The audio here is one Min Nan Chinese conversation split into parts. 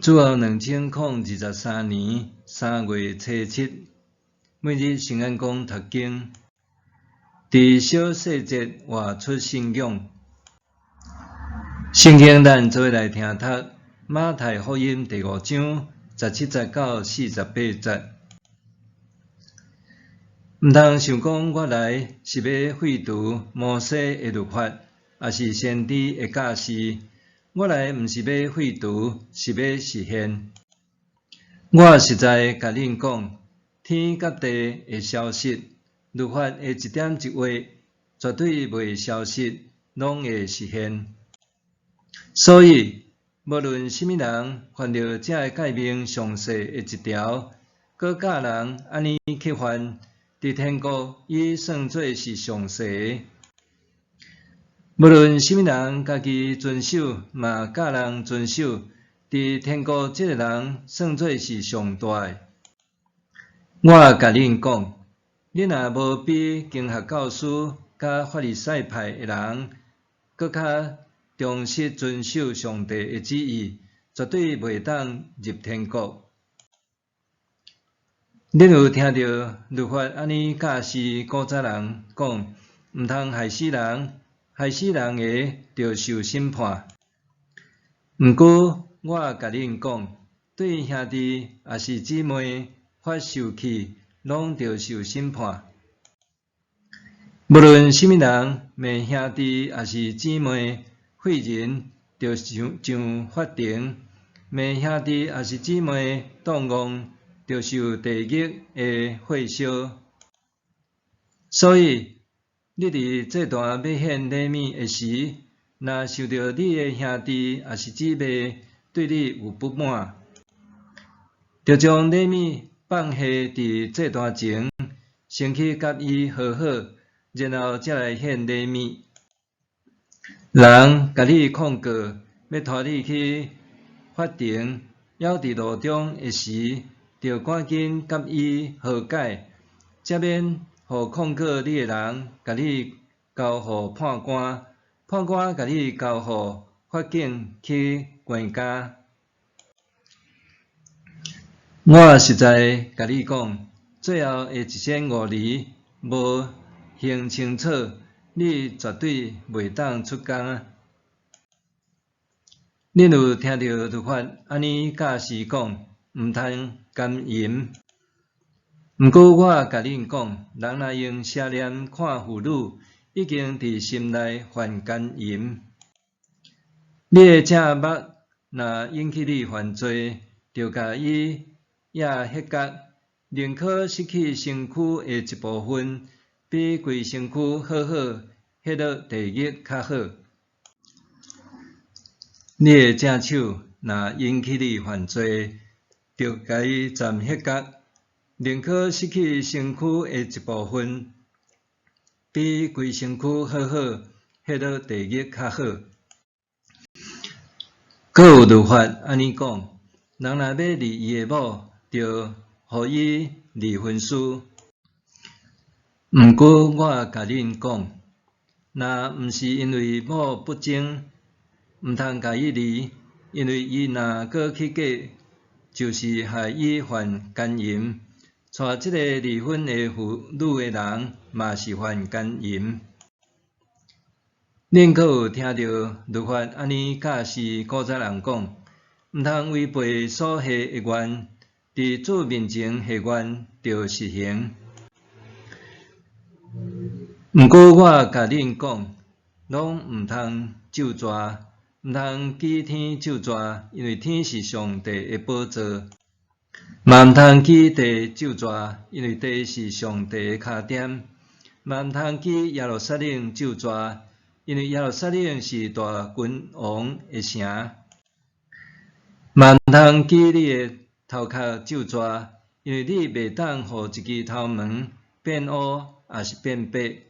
主後2023年3月初7，每日聖安講讀經，佇小細節活出信仰。聖經咱做伙來聽讀馬太福音第五章17節到48節。毋通想講我來是欲廢除摩西的律法，抑是先知的教示。我來毋是欲廢除，是欲實現。我實在共恁講，天佮地會消失，律法的一點一畫絕對袂消失，攏會實現。所以，無論啥物人犯著這个誡命上細的一條，閣教人按呢去犯，佇天國伊算做是上細的。無論啥物人家己遵守，嘛教人遵守，佇天國這个人算做是上大的。我共恁講，恁若無比經學教師佮法利賽派的人閣較忠實遵守上帝的旨意，絕對袂當入天國。恁有聽著律法按呢教示古早人講，毋通害死人，害死人的著受審判。毋過我共恁講，對兄弟抑是姊妹發受氣，攏著受審判。無論啥物人罵兄弟抑是姊妹廢人，著上法庭；罵兄弟抑是姊妹蕩戇，著受地獄的火燒。所以，你佇祭壇欲獻禮物的時，若想著你的兄弟抑是姊妹對你有不滿，著將禮物放下佇祭壇前，先去佮伊和好，然後才來獻禮物。人共你控告，欲拖你去法庭，猶佇路中的時，著趕緊佮伊和解，才免予控告你的人共你交予判官，判官共你交予法警去關監。我實在共你講，最後的一仙五厘無還清楚，你絕對袂當出監。恁有聽著律法按呢教示講，毋通姦淫。毋過我共恁講，人若用邪念看婦女，已經佇心內犯姦淫。你的正目若引起你犯罪，著共伊掖彼角，寧可失去身軀的一部分，比規身軀好好彼落地獄較好。你的正手若引起你犯罪，著共伊斬彼角，寧可失去身軀的一部分，比規身軀好好彼落地獄較好。閣有律法按呢講，人若欲離伊的某，著予伊離婚書。毋過我共恁講，若毋是因為某不貞，毋通共伊離，因為伊若閣去嫁，就是害伊犯姦淫。娶這个離婚的婦女的人，嘛是犯姦淫。恁閣有聽著律法按呢教示古早人講，毋通違背所許的願，佇主面前許願著實行。毋過我共恁講，攏毋通咒詛，毋通舉天咒詛，因為天是上帝的寶座；嘛毋通舉地咒詛，因為地是上帝的跤墊；嘛毋通舉耶路撒冷咒詛，因為耶路撒冷是大君王的城；嘛毋通舉你的頭殼咒詛，因為你袂當予一支頭毛變烏抑是變白。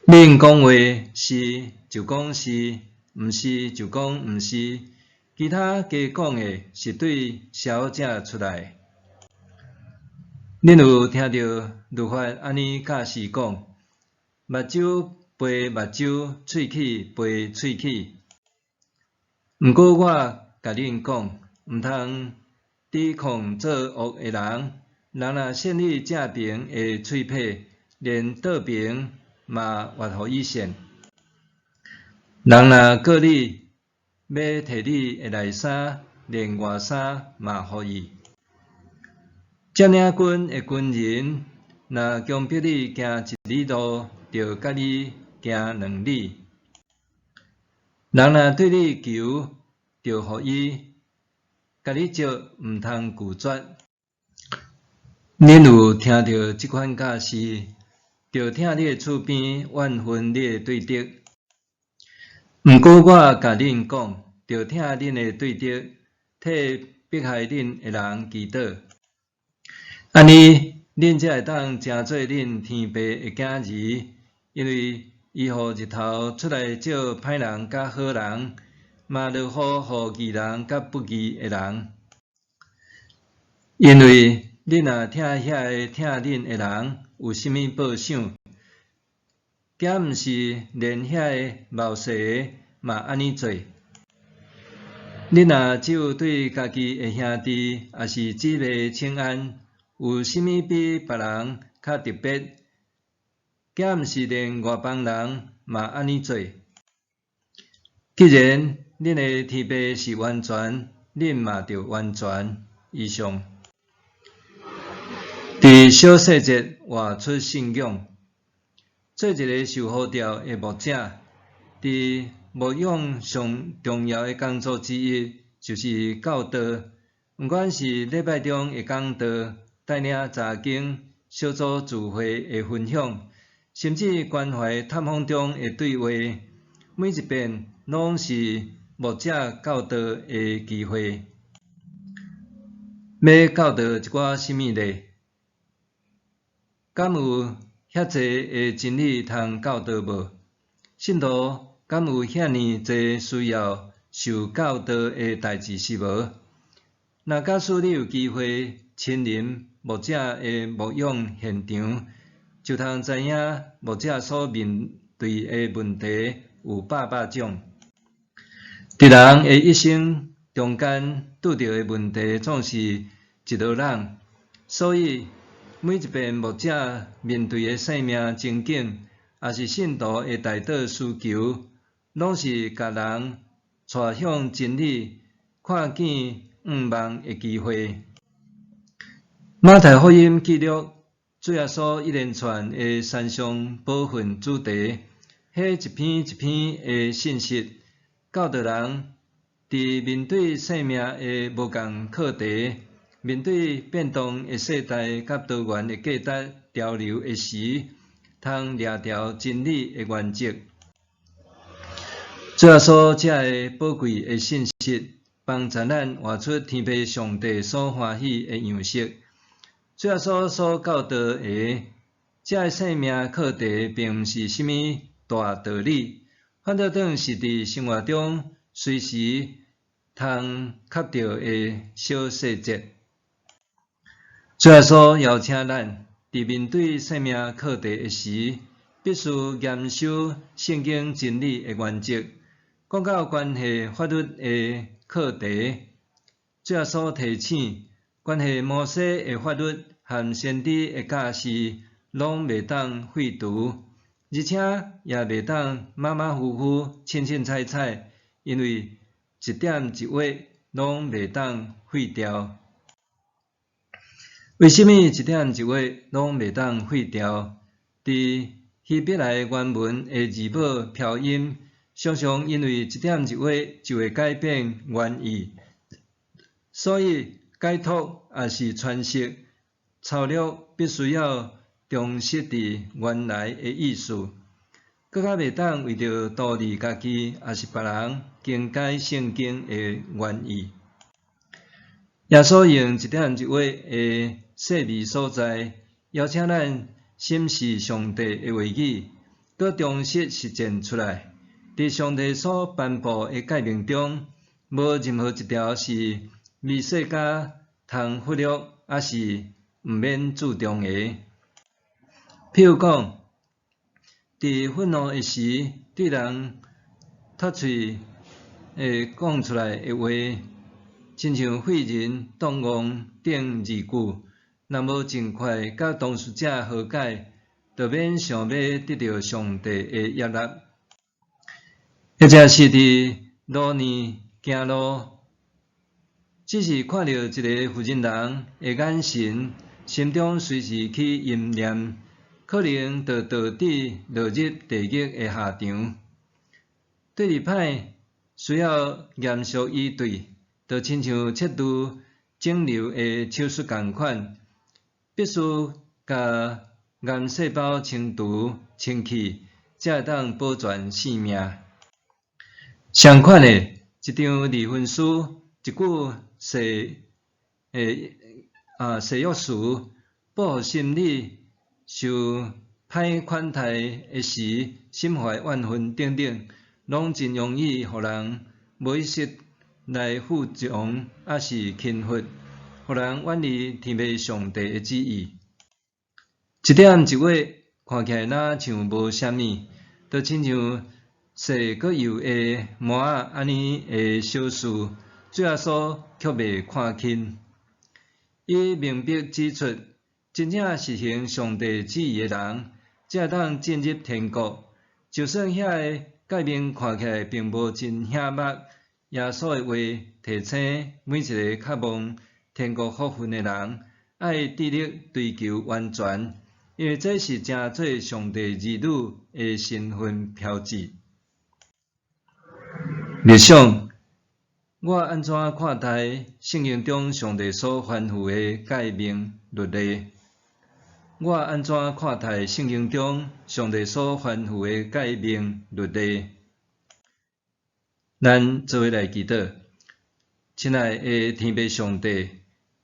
恁講話是就講是，毋是就講毋是，其他加講的是對邪惡者出來。恁有聽著律法按呢教示講，目睭賠目睭，喙齒賠喙齒。毋過我共恁講，毋通抵抗做惡的人。人若獻你正爿的喙䫌，連倒爿嘛越予伊獻。人若告你，欲提你的內衫，連外衫嘛予伊。佔領軍的軍人若強迫你行一里路，著佮伊行兩里。人若對你求，著予伊；共你借，毋通拒絕。恁有聽著這款教示，著疼你的厝邊，怨恨你的對敵。毋過我共恁講，著疼恁的對敵，替迫害恁的人祈禱。按呢，恁才會當成做恁天父的囝兒，因為伊予日頭出來照歹人佮好人，嘛落雨予義人佮不義的人。因為恁若疼遐个疼恁的人，有啥物報賞？敢毋是連遐个謀勢的嘛按呢做？恁若只有對家己的兄弟抑是姊妹請安，有啥物比別人較特別？敢毋是連外邦人嘛按呢做？既然恁的天父是完全，恁嘛著完全。以上。佇小細節活出信仰，做一个受呼召的牧者，佇牧養上重要的工作之一，就是教導。毋管是禮拜中的講道、帶領查經、小組聚會的分享，甚至關懷探訪中的對話，每一遍攏是牧者教導的機會。欲教導一寡啥物呢？敢有遐濟的真理通教導無？信徒敢有遐爾濟需要受教導的代誌是無？若假使你有機會親臨牧者的牧養現場，就通知影牧者所面對的問題有百百種。佇人的一生中間拄著的問題總是一籮籠，所以每一遍牧者面對的生命情景，抑是信徒的代禱需求，攏是共人帶向真理、看見向望的機會。馬太福音記錄主耶穌一連串的山上寶訓主題，彼一篇一篇的信息，教導人佇面對生命的無仝課題，面對變動的世代佮多元的價值潮流的時，通掠牢真理的原則。主耶穌這个寶貴的信息，幫助咱活出天父上帝所歡喜的樣式。主耶穌所教導的這个生命課題，並毋是啥物大道理，反倒轉是佇生活中隨時通磕著的小細節。主耶穌邀請咱，佇面對生命課題的時，必須嚴守聖經真理的原則。講到關係法律的課題，主耶穌提醒，關係摩西的法律和先知的教示，攏袂當廢除，而且也袂當馬馬虎虎、凊凊彩彩，因為一點一畫攏袂當廢掉。為啥物一點一畫攏袂當廢掉？佇希伯來原文的字母飄音，常常因為一點一畫就會改變原意，所以解讀抑是詮釋抄錄必須要忠實佇原來的意思，閣較袂當為著圖利家己抑是別人更改聖經的原意。耶穌用一點一畫的細微所在，邀請咱審視上帝的話語，閣忠實實踐出來。佇上帝所頒布的誡命中，無任何一條是微細甲通忽略，抑是毋免注重的。譬如講，佇憤怒的時，對人脫喙會講出來的話，親像廢人擋戇等字句，若無盡快佮當事者和解，就免想欲得著上帝的悅納。或者是佇路呢行路，只是看著一个負責人的眼神，心中隨時起陰念，可能就導致落入地獄的下場。對入歹需要嚴肅以對，就親像切除腫瘤的手術仝款，必須共癌細胞清除清去，才會當保全性命。相款的，一張離婚書，一句誓約詞，報復心理，受歹款待的時，心懷怨恨等等，攏真容易予人無意識來服從，抑是輕忽，予人遠離天父上帝的旨意。一點一畫看起來若像無啥物，就親像細閣幼的沫仔按呢的小事，主耶穌卻袂看輕。伊明白指出，真正實行上帝旨意的人，才會當進入天國。就算遐个誡命看起來並無真顯目，耶穌的話提醒每一个渴望天國福分的人，愛致力追求完全，因為這是成做上帝兒女的身份標誌。默想，我按怎看待聖經中上帝所吩咐的誡命律例？我按怎看待聖經中上帝所吩咐的誡命律例？咱做伙來祈禱。親愛的天父上帝，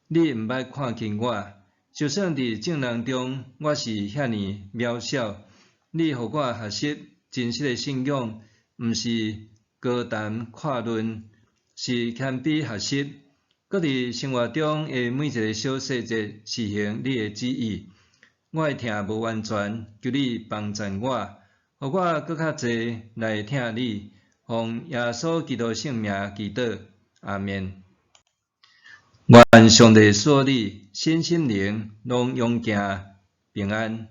你毋捌看輕我，就算佇眾人中我是遐爾渺小，你予我學習真實的信仰，毋是高談闊論，是謙卑學習，閣佇生活中的每一个小細節實行你的旨意。我的疼無完全，求你幫贊我，予我閣較濟來疼你。奉耶穌基督聖名祈禱，阿們。願上帝賜予你身心靈攏勇健平安。